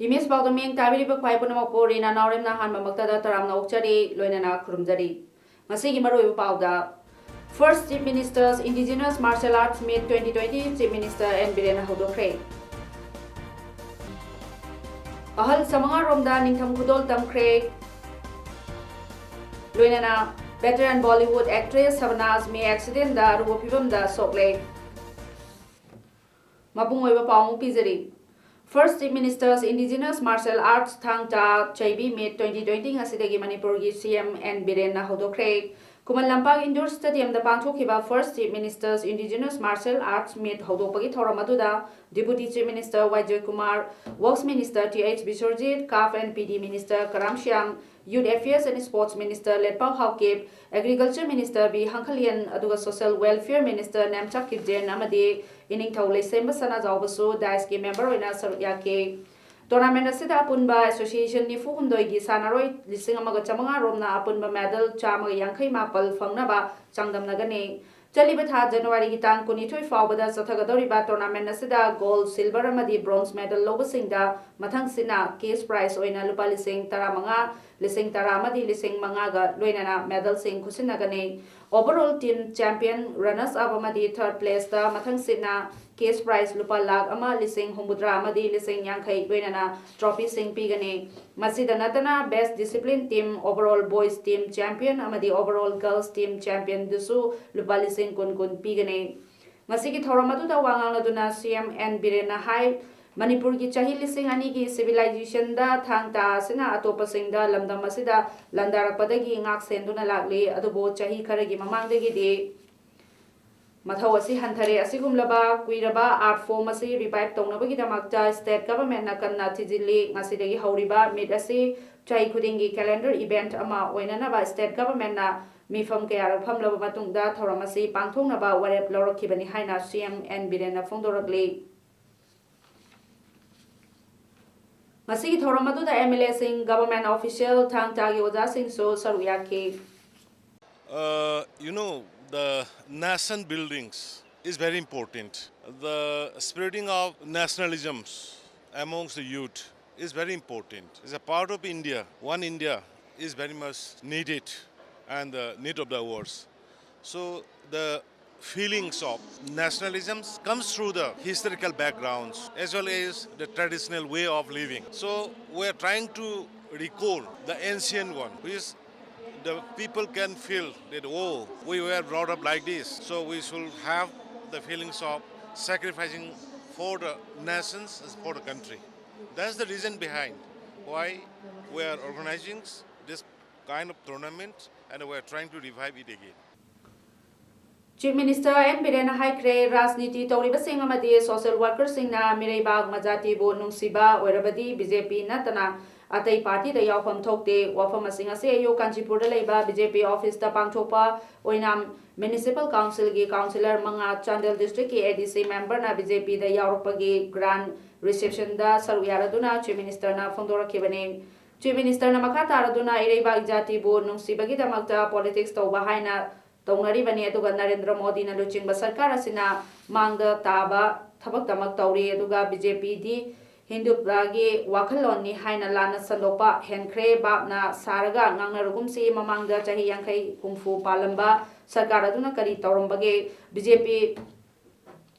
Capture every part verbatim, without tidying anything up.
Image ꯄꯥꯎꯗ ꯃꯤꯠꯌꯦꯡ ꯇꯥꯕꯤꯔꯤꯕ ꯈ꯭ꯋꯥꯏ ꯄꯨꯝꯅꯃꯛꯄꯨ ꯔꯤꯅꯥ ꯅꯥꯎꯔꯦꯝꯅ ꯑꯍꯥꯟꯕꯃꯛꯇꯗ ꯇꯔꯥꯝꯅ ꯑꯣꯛꯆꯔꯤ, ꯂꯣꯏꯅꯅ ꯈꯨꯔꯨꯝꯖꯔꯤ꯫ ꯉꯁꯤꯒꯤ ꯃꯔꯨꯑꯣꯏꯕ ꯄꯥꯎꯗ, First Chief Minister's Indigenous Martial Arts Meet twenty twenty Chief Minister N ꯕꯤꯔꯦꯟꯅ ꯍꯧꯗꯣꯛꯈ꯭ꯔꯦ꯫ ꯑꯍꯜ ꯆꯥꯃꯉꯥ ꯔꯣꯝꯗ ꯅꯤꯡꯊꯝ ꯈꯨꯗꯣꯜ ꯇꯝꯈ꯭ꯔꯦ꯫ ꯂꯣꯏꯅꯅ veteran Bollywood actress ꯁꯕꯅꯥ ꯑꯖꯃꯤ accidentꯗ ꯑꯔꯨꯕ ꯐꯤꯕꯝꯗ ꯁꯣꯛꯂꯦ꯫ ꯃꯄꯨꯡ ꯑꯣꯏꯕ ꯄꯥꯎ ꯑꯃꯨꯛ ꯄꯤꯖꯔꯤ꯫ First Chief Minister's Indigenous Martial Arts ꯊꯥꯡ ꯇꯥ ꯆꯩꯕꯤ Meet twenty twenty ꯉꯁꯤꯗꯒꯤ ꯃꯅꯤꯄꯨꯔꯒꯤ ꯁꯤ M and ꯕꯤꯔꯦꯟꯅ ꯍꯧꯗꯣꯛꯈ꯭ꯔꯦ꯫ Khuman Lampak indoor stadiumꯗ ꯄꯥꯡꯊꯣꯛꯈꯤꯕ First Chief Minister's Indigenous Martial Arts Meet ꯍꯧꯗꯣꯛꯄꯒꯤ ꯊꯧꯔꯝ ꯑꯗꯨꯗ Deputy Chief Minister Y Joykumar, Works Minister T H Biswajit, CAF and P D Minister Karam Shyam, Youth Affairs and Sports Minister Letpao Haokip, Agriculture Minister B Hangkhalian, ꯑꯗꯨꯒ Social Welfare Minister ꯅꯦꯝꯆꯥꯛ ꯀꯤꯞꯖꯦꯟ ꯑꯃꯗꯤ ꯏꯅꯤꯡꯊꯧ ꯂꯩꯁꯦꯝꯕ ꯁꯅꯥꯖꯥꯎꯕꯁꯨ dais ꯀꯤ member ꯑꯣꯏꯅ ꯁꯔꯨꯛ ꯌꯥꯈꯤ꯫ Tournament ꯑꯁꯤꯗ ꯑꯄꯨꯟꯕ association ꯅꯤꯐꯨ ꯍꯨꯝꯗꯣꯏꯒꯤ ꯁꯥꯟꯅꯔꯣꯏ ꯂꯤꯁꯤꯡ ꯑꯃꯒ ꯆꯥꯃꯉꯥ ꯔꯣꯝꯅ ꯑꯄꯨꯟꯕ medal ꯆꯥꯝꯃꯒ ꯌꯥꯡꯈꯩ ꯃꯥꯄꯜ ꯐꯪꯅꯕ ꯆꯥꯡꯗꯝꯅꯒꯅꯤ꯫ ꯆꯠꯂꯤꯕ ꯊꯥ ꯖꯅꯋꯥꯔꯤꯒꯤ ꯇꯥꯡ ꯀꯨꯟꯅꯤꯊꯣꯏ ꯐꯥꯎꯕꯗ ꯆꯠꯊꯒꯗꯧꯔꯤꯕ tournament ꯑꯁꯤꯗ gold, silver ꯑꯃꯗꯤ bronze medal ꯂꯧꯕꯁꯤꯡꯗ ꯃꯊꯪꯁꯤꯠꯅ cash prize ꯑꯣꯏꯅ ꯂꯨꯄꯥ ꯂꯤꯁꯤꯡ ꯇꯔꯥꯃꯉꯥ, ꯂꯤꯁꯤꯡ ꯇꯔꯥ ꯑꯃꯗꯤ ꯂꯤꯁꯤꯡ ꯃꯉꯥꯒ ꯂꯣꯏꯅꯅ medalꯁꯤꯡ ꯈꯨꯠꯁꯤꯟꯅꯒꯅꯤ꯫ Overall team champion, runners up ꯑꯃꯗꯤ third placeꯇ ꯃꯊꯪꯁꯤꯠꯅ cash prize ꯂꯨꯄꯥ ꯂꯥꯈ ꯑꯃ, ꯂꯤꯁꯤꯡ ꯍꯨꯝꯐꯨꯇꯔꯥ ꯑꯃꯗꯤ ꯂꯤꯁꯤꯡ ꯌꯥꯡꯈꯩ ꯂꯣꯏꯅꯅ trophyꯁꯤꯡ ꯄꯤꯒꯅꯤ꯫ ꯃꯁꯤꯗ ꯅꯠꯇꯅ best discipline team, overall boys team champion ꯑꯃꯗꯤ overall girls team championꯗꯨꯁꯨ ꯂꯨꯄꯥ ꯂꯤꯁꯤꯡ ꯀꯨꯟ ꯀꯨꯟ ꯄꯤꯒꯅꯤ꯫ ꯉꯁꯤꯒꯤ ꯊꯧꯔꯝ ꯑꯗꯨꯗ ꯋꯥ ꯉꯥꯡꯂꯗꯨꯅ ꯁꯤ ꯑꯦꯝ ꯑꯦꯟ ꯕꯤꯔꯦꯟꯅ ꯍꯥꯏ, ꯃꯅꯤꯄꯨꯔꯒꯤ ꯆꯍꯤ ꯂꯤꯁꯤꯡ ꯑꯅꯤꯒꯤ civilizationꯗ ꯊꯥꯡ ꯇꯥ ꯑꯁꯤꯅ ꯑꯇꯣꯞꯄꯁꯤꯡꯗ ꯂꯝꯗꯝ ꯑꯁꯤꯗ ꯂꯥꯟꯗꯥꯔꯛꯄꯗꯒꯤ ꯉꯥꯛ ꯁꯦꯟꯗꯨꯅ ꯂꯥꯛꯂꯤ, ꯑꯗꯨꯕꯨ ꯆꯍꯤ ꯈꯔꯒꯤ ꯃꯃꯥꯡꯗꯒꯤꯗꯤ ꯃꯊꯧ ꯑꯁꯤ ꯍꯟꯊꯔꯦ꯫ ꯑꯁꯤꯒꯨꯝꯂꯕ ꯀꯨꯏꯔꯕ art form ꯑꯁꯤ revive ꯇꯧꯅꯕꯒꯤꯗꯃꯛꯇ state government ꯅ ꯀꯟꯅ ꯊꯤꯖꯤꯜꯂꯤ꯫ ꯉꯁꯤꯗꯒꯤ ꯍꯧꯔꯤꯕ meet ꯑꯁꯤ ꯆꯍꯤ ꯈꯨꯗꯤꯡꯒꯤ calendar event ꯑꯃ ꯑꯣꯏꯅꯅꯕ state government ꯅ ꯃꯤꯐꯝ ꯀꯌꯥꯔꯛ ꯐꯝꯂꯕ ꯃꯇꯨꯡꯗ ꯊꯧꯔꯝ ꯑꯁꯤ ꯄꯥꯡꯊꯣꯛꯅꯕ ꯋꯥꯔꯦꯞ ꯂꯧꯔꯛꯈꯤꯕꯅꯤ ꯍꯥꯏꯅ C M N ꯕꯤꯔꯦꯟꯅ ꯐꯣꯡꯗꯣꯔꯛꯂꯤ꯫ ꯉꯁꯤꯒꯤ ꯊꯧꯔꯝ ꯑꯗꯨꯗ M L A ꯁꯤꯡ, government official, ꯊꯥꯡ ꯇꯥꯒꯤ ꯑꯣꯖꯥꯁꯤꯡꯁꯨ ꯁꯔꯨꯛ ꯌꯥꯈꯤ꯫ Uh, you know, the nation buildings is very important. The spreading of nationalisms amongst the youth is very important. It's a part of India. One India is very much needed and the need of the hours. So the feelings of nationalism comes through the historical backgrounds as well as the traditional way of living. So we are trying to recall the ancient one, which is the people can feel that, oh, we were brought up like this, so we should have the feelings of sacrificing for the nations, for the country. That's the reason behind why we are organizing this kind of tournament and we are trying to revive it again. Chief Minister N ꯕꯤꯔꯦꯟꯅ ꯍꯥꯏꯈ꯭ꯔꯦ, ꯔꯥꯖꯅꯤꯇꯤ ꯇꯧꯔꯤꯕꯁꯤꯡ ꯑꯃꯗꯤ social worker ꯁꯤꯡꯅ ꯃꯤꯔꯩꯕꯥꯛ ꯃꯖꯥꯇꯤꯕꯨ ꯅꯨꯡꯁꯤꯕ ꯑꯣꯏꯔꯕꯗꯤ B J P ꯅꯠꯇꯅ ꯑꯇꯩ party ꯗ ꯌꯥꯎꯐꯝ ꯊꯣꯛꯇꯦ꯫ ꯋꯥꯐꯝ ꯑꯁꯤꯡ ꯑꯁꯤ ꯑꯌꯨꯛ ꯀꯥꯟꯆꯤꯄꯨꯔꯗ ꯂꯩꯕ B J P office ꯇ ꯄꯥꯡꯊꯣꯛꯄ ꯑꯣꯏꯅꯥꯝ Municipal Council ꯒꯤ councillor ꯃꯉꯥ, ꯆꯥꯟꯗꯦꯜ district ꯀꯤ A D C member ꯅ B J P ꯗ ꯌꯥꯎꯔꯛꯄꯒꯤ grand reception ꯗ ꯁꯔꯨꯛ ꯌꯥꯔꯗꯨꯅ Chief Minister ꯅ ꯐꯣꯡꯗꯣꯔꯛꯈꯤꯕꯅꯤ꯫ Chief Minister ꯅ ꯃꯈꯥ ꯇꯥꯔꯗꯨꯅ ꯏꯔꯩꯕꯥꯛ ꯖꯥꯇꯤꯕꯨ ꯅꯨꯡꯁꯤꯕꯒꯤꯗꯃꯛꯇ politics ꯇꯧꯕ ꯍꯥꯏꯅ ꯇꯧꯅꯔꯤꯕꯅꯤ, ꯑꯗꯨꯒ ꯅꯔꯦꯟꯗ꯭ꯔ ꯃꯣꯗꯤꯅ ꯂꯨꯆꯤꯡꯕ ꯁꯔꯀꯥꯔ ꯑꯁꯤꯅ ꯃꯥꯡꯗ ꯇꯥꯕ ꯊꯕꯛꯇꯃꯛ ꯇꯧꯔꯤ, ꯑꯗꯨꯒ B J P ꯗꯤ ꯍꯤꯟꯗꯨꯠꯕꯒꯤ ꯋꯥꯈꯜꯂꯣꯟꯅꯤ ꯍꯥꯏꯅ ꯂꯥꯟꯅ ꯁꯟꯗꯣꯛꯄ ꯍꯦꯟꯈ꯭ꯔꯦ꯫ ꯚꯥꯞꯅ ꯁꯥꯔꯒ ꯉꯥꯡꯅꯔꯒꯨꯝꯁꯤ, ꯃꯃꯥꯡꯗ ꯆꯍꯤ ꯌꯥꯡꯈꯩ ꯍꯨꯝꯐꯨ ꯄꯥꯜꯂꯝꯕ ꯁꯔꯀꯥꯔ ꯑꯗꯨꯅ ꯀꯔꯤ ꯇꯧꯔꯝꯕꯒꯦ? B J P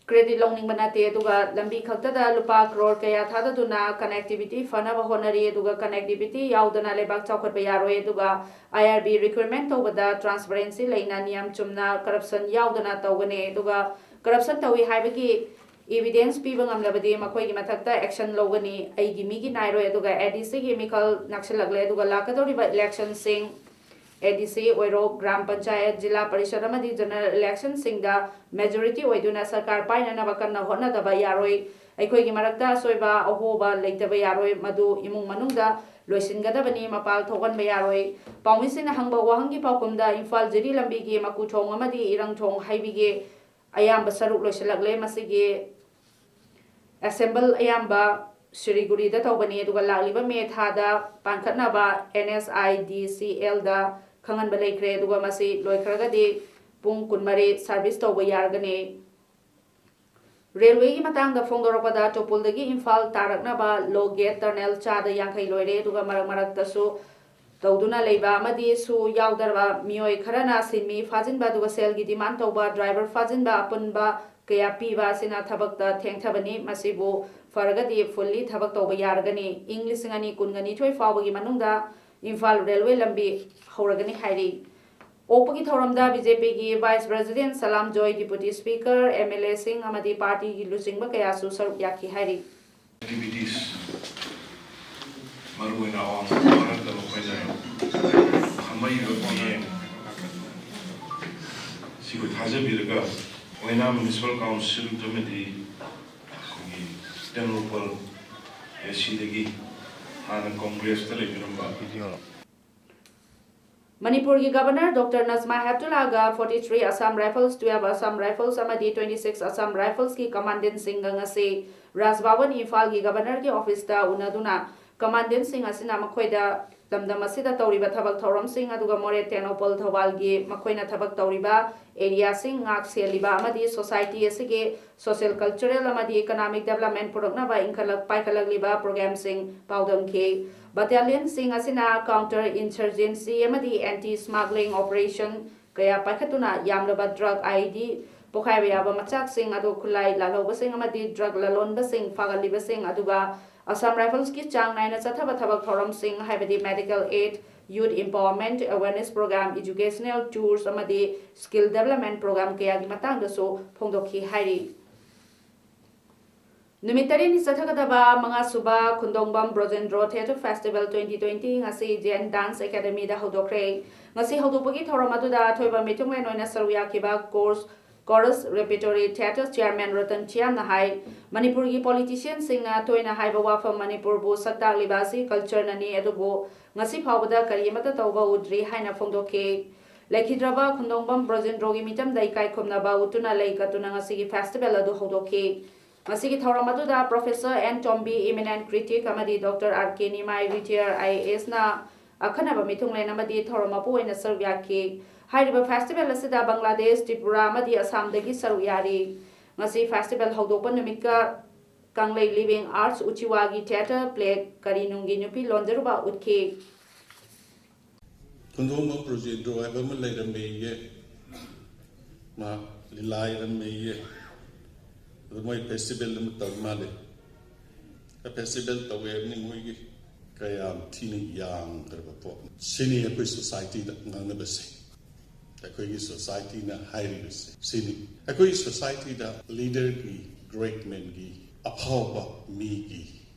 credit ꯂꯧꯅꯤꯡꯕ ꯅꯠꯇꯦ, ꯑꯗꯨꯒ ꯂꯝꯕꯤ ꯈꯛꯇꯗ ꯂꯨꯄꯥ crore ꯀꯌꯥ ꯊꯥꯗꯗꯨꯅ connectivity ꯐꯅꯕ ꯍꯣꯠꯅꯔꯤ, ꯑꯗꯨꯒ connectivity ꯌꯥꯎꯗꯅ ꯂꯩꯕꯥꯛ ꯆꯥꯎꯈꯠꯄ ꯌꯥꯔꯣꯏ, ꯑꯗꯨꯒ I R B recruitment ꯇꯧꯕꯗ transparency ꯂꯩꯅ ꯅꯤꯌꯝ ꯆꯨꯝꯅ corruption ꯌꯥꯎꯗꯅ ꯇꯧꯒꯅꯤ, ꯑꯗꯨꯒ corruption ꯇꯧꯏ ꯍꯥꯏꯕꯒꯤ evidence ꯄꯤꯕ ꯉꯝꯂꯕꯗꯤ ꯃꯈꯣꯏꯒꯤ ꯃꯊꯛꯇ action ꯂꯧꯒꯅꯤ꯫ ꯑꯩꯒꯤ ꯃꯤꯒꯤ ꯅꯥꯏꯔꯣꯏ, ꯑꯗꯨꯒ A D C ꯒꯤ ꯃꯤꯈꯜ ꯅꯛꯁꯤꯜꯂꯛꯂꯦ, ꯑꯗꯨꯒ ꯂꯥꯛꯀꯗꯧꯔꯤꯕ election ꯁꯤꯡ ꯑꯦ ꯗꯤ ꯁꯤ ꯑꯣꯏꯔꯣ, ꯒ꯭ꯔꯥꯝ ꯄꯟꯆꯥꯌꯠ, ꯖꯤꯂꯥ ꯄꯔꯤꯁꯠ ꯑꯃꯗꯤ ꯖꯦꯅꯔꯦꯜ ꯏꯂꯦꯛꯁꯟꯁꯤꯡꯗ ꯃꯦꯖꯣꯔꯤꯇꯤ ꯑꯣꯏꯗꯨꯅ ꯁꯔꯀꯥꯔ ꯄꯥꯏꯅꯅꯕ ꯀꯟꯅ ꯍꯣꯠꯅꯗꯕ ꯌꯥꯔꯣꯏ꯫ ꯑꯩꯈꯣꯏꯒꯤ ꯃꯔꯛꯇ ꯑꯁꯣꯏꯕ ꯑꯍꯣꯕ ꯂꯩꯇꯕ ꯌꯥꯔꯣꯏ꯫ ꯃꯗꯨ ꯏꯃꯨꯡ ꯃꯅꯨꯡꯗ ꯂꯣꯏꯁꯤꯟꯒꯗꯕꯅꯤ, ꯃꯄꯥꯜ ꯊꯣꯛꯍꯟꯕ ꯌꯥꯔꯣꯏ꯫ ꯄꯥꯎꯃꯤꯁꯤꯡꯅ ꯍꯪꯕ ꯋꯥꯍꯪꯒꯤ ꯄꯥꯎꯈꯨꯝꯗ ꯏꯝꯐꯥꯜ ꯖꯤꯔꯤ ꯂꯝꯕꯤꯒꯤ ꯃꯀꯨ ꯊꯣꯡ ꯑꯃꯗꯤ ꯏꯔꯪ ꯊꯣꯡ ꯍꯥꯏꯕꯤꯒꯦ ꯑꯌꯥꯝꯕ ꯁꯔꯨꯛ ꯂꯣꯏꯁꯤꯜꯂꯛꯂꯦ꯫ ꯃꯁꯤꯒꯤ ꯑꯦꯁꯦꯝꯕꯜ ꯑꯌꯥꯝꯕ ꯁꯤꯔꯤꯒꯨꯔꯤꯗ ꯇꯧꯕꯅꯤ, ꯑꯗꯨꯒ ꯂꯥꯛꯂꯤꯕ ꯃꯦ ꯊꯥꯗ ꯄꯥꯟꯈꯠꯅꯕ ꯑꯦꯟ ꯑꯦꯁ ꯑꯥꯏ ꯗꯤ ꯁꯤ ꯑꯦꯜꯗ ꯈꯪꯍꯟꯕ ꯂꯩꯈ꯭ꯔꯦ, ꯑꯗꯨꯒ ꯃꯁꯤ ꯂꯣꯏꯈ꯭ꯔꯒꯗꯤ ꯄꯨꯡ ꯀꯨꯟꯃꯔꯤ ꯁꯥꯔꯚꯤꯁ ꯇꯧꯕ ꯌꯥꯔꯒꯅꯤ꯫ ꯔꯦꯜꯋꯦꯒꯤ ꯃꯇꯥꯡꯗ ꯐꯣꯡꯗꯣꯔꯛꯄꯗ, ꯇꯨꯄꯨꯜꯗꯒꯤ ꯏꯝꯐꯥꯜ ꯇꯥꯔꯛꯅꯕ ꯂꯣ ꯒꯦꯠ ꯇꯔꯅꯦꯜ ꯆꯥꯗ ꯌꯥꯡꯈꯩ ꯂꯣꯏꯔꯦ, ꯑꯗꯨꯒ ꯃꯔꯛ ꯃꯔꯛꯇꯁꯨ ꯇꯧꯗꯨꯅ ꯂꯩꯕ ꯑꯃꯗꯤ ꯁꯨ ꯌꯥꯎꯗ꯭ꯔꯕ ꯃꯤꯑꯣꯏ ꯈꯔꯅ ꯁꯤꯟꯃꯤ ꯐꯥꯖꯤꯟꯕ ꯑꯗꯨꯒ ꯁꯦꯜꯒꯤ ꯗꯤꯃꯥꯟ ꯇꯧꯕ, ꯗ꯭ꯔꯥꯏꯚꯔ ꯐꯥꯖꯤꯟꯕ, ꯑꯄꯨꯟꯕ ꯀꯌꯥ ꯄꯤꯕ ꯑꯁꯤꯅ ꯊꯕꯛꯇ ꯊꯦꯡꯊꯕꯅꯤ꯫ ꯃꯁꯤꯕꯨ ꯐꯔꯒꯗꯤ ꯐꯨꯜꯂꯤ ꯊꯕꯛ ꯇꯧꯕ ꯌꯥꯔꯒꯅꯤ꯫ ꯏꯪ ꯂꯤꯁꯤꯡ ꯑꯅꯤ ꯀꯨꯟꯒ ꯅꯤꯊꯣꯏ ꯐꯥꯎꯕꯒꯤ ꯃꯅꯨꯡꯗ ꯏꯝꯐꯥꯜ ꯔꯦꯜꯋꯦ ꯂꯝꯕꯤ ꯍꯧꯔꯒꯅꯤ ꯍꯥꯏꯔꯤ꯫ ꯑꯣꯛꯄꯒꯤ ꯊꯧꯔꯝꯗ ꯕꯤ ꯖꯦ ꯄꯤꯒꯤ ꯚꯥꯏꯁ ꯄ꯭ꯔꯦꯁꯤꯗꯦꯟꯠ ꯁꯂꯥꯝ ꯖꯣꯏ, ꯗꯤꯄꯨꯇꯤ ꯁ꯭ꯄꯤꯀꯔ, ꯑꯦꯝ ꯑꯦꯜ ꯑꯦꯁꯤꯡ ꯑꯃꯗꯤ ꯄꯥꯔꯇꯤꯒꯤ ꯂꯨꯆꯤꯡꯕ ꯀꯌꯥꯁꯨ ꯁꯔꯨꯛ ꯌꯥꯈꯤ ꯍꯥꯏꯔꯤ꯫ ꯑꯦꯛꯇꯤꯚꯤꯇꯤꯁ ꯃꯔꯨꯑꯣꯏꯅ ꯑꯋꯥꯡ ꯚꯥꯔꯠꯇ ꯃꯈꯣꯏꯅ ꯈꯪꯕ ꯃꯤꯠꯌꯦꯡ ꯁꯤꯕꯨ ꯊꯥꯖꯕꯤꯔꯒ ꯑꯣꯏꯅꯥꯝ ꯃ꯭ꯌꯨꯅꯤꯁꯤꯄꯥꯜ ꯀꯥꯎꯟꯁꯤꯜ ꯑꯃꯗꯤ ꯑꯩꯈꯣꯏꯒꯤ ꯇꯦꯡꯅꯧꯄꯜ ꯑꯦ ꯁꯤꯗꯒꯤ ꯍꯥꯟꯅ ꯀꯣꯡꯒ꯭ꯔꯦꯁꯇ ꯂꯩꯕꯤꯔꯝꯕ ꯃꯅꯤꯄꯨꯔꯒꯤ ꯒꯕꯔꯅꯔ ꯗꯣꯛꯇꯔ ꯅꯖꯃꯥ ꯍꯦꯞꯇꯨꯂꯥꯒ forty three Assam Rifles, twelve Assam Rifles ꯑꯃꯗꯤ twenty six Assam Riflesꯀꯤ ꯀꯃꯥꯟꯗꯦꯟꯁꯤꯡꯒ ꯉꯁꯤ ꯔꯥꯖ ꯚꯕꯟ ꯏꯝꯐꯥꯜꯒꯤ ꯒꯕꯔꯅꯔꯒꯤ ꯑꯣꯐꯤꯁꯇ ꯎꯅꯗꯨꯅ, ꯀꯃꯥꯟꯗꯦꯟꯁꯤꯡ ꯑꯁꯤꯅ ꯃꯈꯣꯏꯗ ꯂꯝꯗꯝ ꯑꯁꯤꯗ ꯇꯧꯔꯤꯕ ꯊꯕꯛ ꯊꯧꯔꯝꯁꯤꯡ, ꯑꯗꯨꯒ ꯃꯣꯔꯦ ꯇꯦꯡꯅꯧꯄꯜ ꯊꯧꯕꯥꯜꯒꯤ ꯃꯈꯣꯏꯅ ꯊꯕꯛ ꯇꯧꯔꯤꯕ ꯑꯦꯔꯤꯌꯥꯁꯤꯡ ꯉꯥꯛ ꯁꯦꯜꯂꯤꯕ ꯑꯃꯗꯤ ꯁꯣꯁꯥꯏꯇꯤ ꯑꯁꯤꯒꯤ ꯁꯣꯁꯤꯌꯦꯜ, ꯀꯜꯆꯔꯦꯜ ꯑꯃꯗꯤ ꯏꯀꯣꯅꯣꯃꯤꯛ ꯗꯦꯕꯂꯞꯃꯦꯟ ꯄꯨꯔꯛꯅꯕ ꯏꯟꯈꯠꯂꯛ ꯄꯥꯏꯈꯠꯂꯛꯂꯤꯕ ꯄ꯭ꯔꯣꯒ꯭ꯔꯥꯝꯁꯤꯡ ꯄꯥꯎꯗꯝꯈꯤ꯫ ꯕꯠꯇꯥꯂꯤꯌꯟꯁꯤꯡ ꯑꯁꯤꯅ ꯀꯥꯎꯟꯇꯔ ꯏꯟꯁꯔꯖꯦꯟꯁꯤ ꯑꯃꯗꯤ ꯑꯦꯟꯇꯤ ꯁ꯭ꯃꯒ꯭ꯂꯤꯡ ꯑꯣꯄꯔꯦꯁꯟ ꯀꯌꯥ ꯄꯥꯏꯈꯠꯇꯨꯅ ꯌꯥꯝꯂꯕ ꯗ꯭ꯔꯒ, ꯑꯥꯏ ꯏ ꯗꯤ, ꯄꯣꯈꯥꯏꯕ ꯌꯥꯕ ꯃꯆꯥꯛꯁꯤꯡ ꯑꯗꯨ ꯈꯨꯠꯂꯥꯏ ꯂꯥꯜꯍꯧꯕꯁꯤꯡ ꯑꯃꯗꯤ ꯗ꯭ꯔꯒ ꯂꯂꯣꯟꯕꯁꯤꯡ ꯐꯥꯒꯠꯂꯤꯕꯁꯤꯡ, ꯑꯗꯨꯒ ꯑꯁꯥꯝ ꯔꯥꯏꯐꯜꯁꯀꯤ ꯆꯥꯡ ꯅꯥꯏꯅ ꯆꯠꯊꯕ ꯊꯕꯛ ꯊꯧꯔꯝꯁꯤꯡ, ꯍꯥꯏꯕꯗꯤ ꯃꯦꯗꯤꯀꯦꯜ ꯑꯦꯗ, youth ꯏꯝꯄꯥꯋꯔꯃꯦꯟꯠ awareness programme, educational tours ꯑꯃꯗꯤ ꯁ꯭ꯀꯤꯜ ꯗꯦꯕꯂꯞꯃꯦꯟꯠ ꯄ꯭ꯔꯣꯒ꯭ꯔꯥꯝ ꯀꯌꯥꯒꯤ ꯃꯇꯥꯡꯗꯁꯨ ꯐꯣꯡꯗꯣꯛꯈꯤ ꯍꯥꯏꯔꯤ꯫ ꯅꯨꯃꯤꯠ ꯇꯔꯦꯠꯅꯤ ꯆꯠꯊꯒꯗꯕ ꯃꯉꯥꯁꯨꯕ ꯈꯨꯟꯗꯣꯡꯕꯝ ꯕ꯭ꯔꯣꯖꯦꯟꯗ꯭ꯔꯣ Theatre Festival twenty twenty ꯉꯁꯤ Jain Dance Academyꯗ ꯍꯧꯗꯣꯛꯈ꯭ꯔꯦ꯫ ꯉꯁꯤ ꯍꯧꯗꯣꯛꯄꯒꯤ ꯊꯧꯔꯝ ꯑꯗꯨꯗ ꯑꯊꯣꯏꯕ ꯃꯤꯊꯨꯡꯂꯦꯟ ꯑꯣꯏꯅ ꯁꯔꯨꯛ ꯌꯥꯈꯤꯕ Course Chorus Repertory Theatre Chairman Ratan ꯆꯤꯌꯥꯝꯅ ꯍꯥꯏ, ꯃꯅꯤꯄꯨꯔꯒꯤ politicianꯁꯤꯡꯅ ꯇꯣꯏꯅ ꯍꯥꯏꯕ ꯋꯥꯐꯝ ꯃꯅꯤꯄꯨꯔꯕꯨ ꯁꯛ ꯇꯥꯛꯂꯤꯕ ꯑꯁꯤ cultureꯅꯅꯤ, ꯑꯗꯨꯕꯨ ꯉꯁꯤ ꯐꯥꯎꯕꯗ ꯀꯔꯤ ꯑꯃꯠꯇ ꯇꯧꯕ ꯎꯗ꯭ꯔꯤ ꯍꯥꯏꯅ ꯐꯣꯡꯗꯣꯛꯈꯤ꯫ ꯂꯩꯈꯤꯗ꯭ꯔꯕ ꯈꯨꯟꯗꯣꯡꯕꯝ ꯕ꯭ꯔꯣꯖꯦꯟꯗ꯭ꯔꯣꯒꯤ ꯃꯤꯆꯝꯗ ꯏꯀꯥꯏ ꯈꯨꯝꯅꯕ ꯎꯠꯇꯨꯅ ꯂꯩ ꯀꯠꯇꯨꯅ ꯉꯁꯤꯒꯤ festival ꯑꯗꯨ ꯍꯧꯗꯣꯛꯈꯤ꯫ ꯉꯁꯤꯒꯤ ꯊꯧꯔꯝ ꯑꯗꯨꯗ Professor N Tombi, eminent critic, ꯑꯃꯗꯤ Doctor R K Nimai, retired I A S ꯅ ꯑꯈꯟꯅꯕ ꯃꯤꯊꯨꯡꯂꯦꯟ ꯑꯃꯗꯤ ꯊꯧꯔꯝ ꯃꯄꯨ ꯑꯣꯏꯅ ꯁꯔꯨꯛ ꯌꯥꯈꯤ꯫ ꯍꯥꯏꯔꯤꯕ festival ꯑꯁꯤꯗ ꯕꯪꯒ꯭ꯂꯥꯗꯦꯁ, ꯇ꯭ꯔꯤꯄꯨꯔꯥ ꯑꯃꯗꯤ ꯑꯁꯥꯝꯗꯒꯤ ꯁꯔꯨꯛ ꯌꯥꯔꯤ꯫ ꯉꯁꯤ festival ꯍꯧꯗꯣꯛꯄ ꯅꯨꯃꯤꯠꯀ ꯀꯪꯂꯩ Living Arts ꯎꯆꯤꯋꯥꯒꯤ theatre play ꯀꯔꯤ ꯅꯨꯡꯒꯤ ꯅꯨꯄꯤ ꯂꯣꯟꯖꯔꯨꯕ ꯎꯠꯈꯤ꯫ ꯈꯨꯟꯗꯣꯡꯕꯝ ꯕ꯭ꯔꯣꯖꯦꯟꯗ꯭ꯔꯣ ꯍꯥꯏꯕ ꯑꯃ ꯂꯩꯔꯝꯃꯦꯌꯦ, ꯃꯥ ꯂꯤꯂꯥ ꯏꯔꯝꯃꯦꯌꯦ꯫ ꯑꯗꯨ ꯃꯣꯏ festival ꯑꯃ ꯇꯧ ꯃꯥꯜꯂꯦ꯫ Festival ꯇꯧꯋꯦ ꯍꯥꯏꯕꯅꯤ, ꯃꯣꯏꯒꯤ ꯀꯌꯥꯝ ꯊꯤꯅ ꯌꯥꯝꯈ꯭ꯔꯕ ꯄꯣꯠꯅꯤ꯫ ꯁꯤꯅꯤ ꯑꯩꯈꯣꯏ societyꯗ ꯉꯥꯡꯅꯕꯁꯦ, ꯑꯩꯈꯣꯏꯒꯤ societyꯅ ꯍꯥꯏꯔꯤꯕꯁꯦ ꯁꯤꯅꯤ꯫ ꯑꯩꯈꯣꯏꯒꯤ societyꯗ leaderꯒꯤ, great manꯒꯤ, ꯑꯐꯥꯎꯕ ꯃꯤꯒꯤ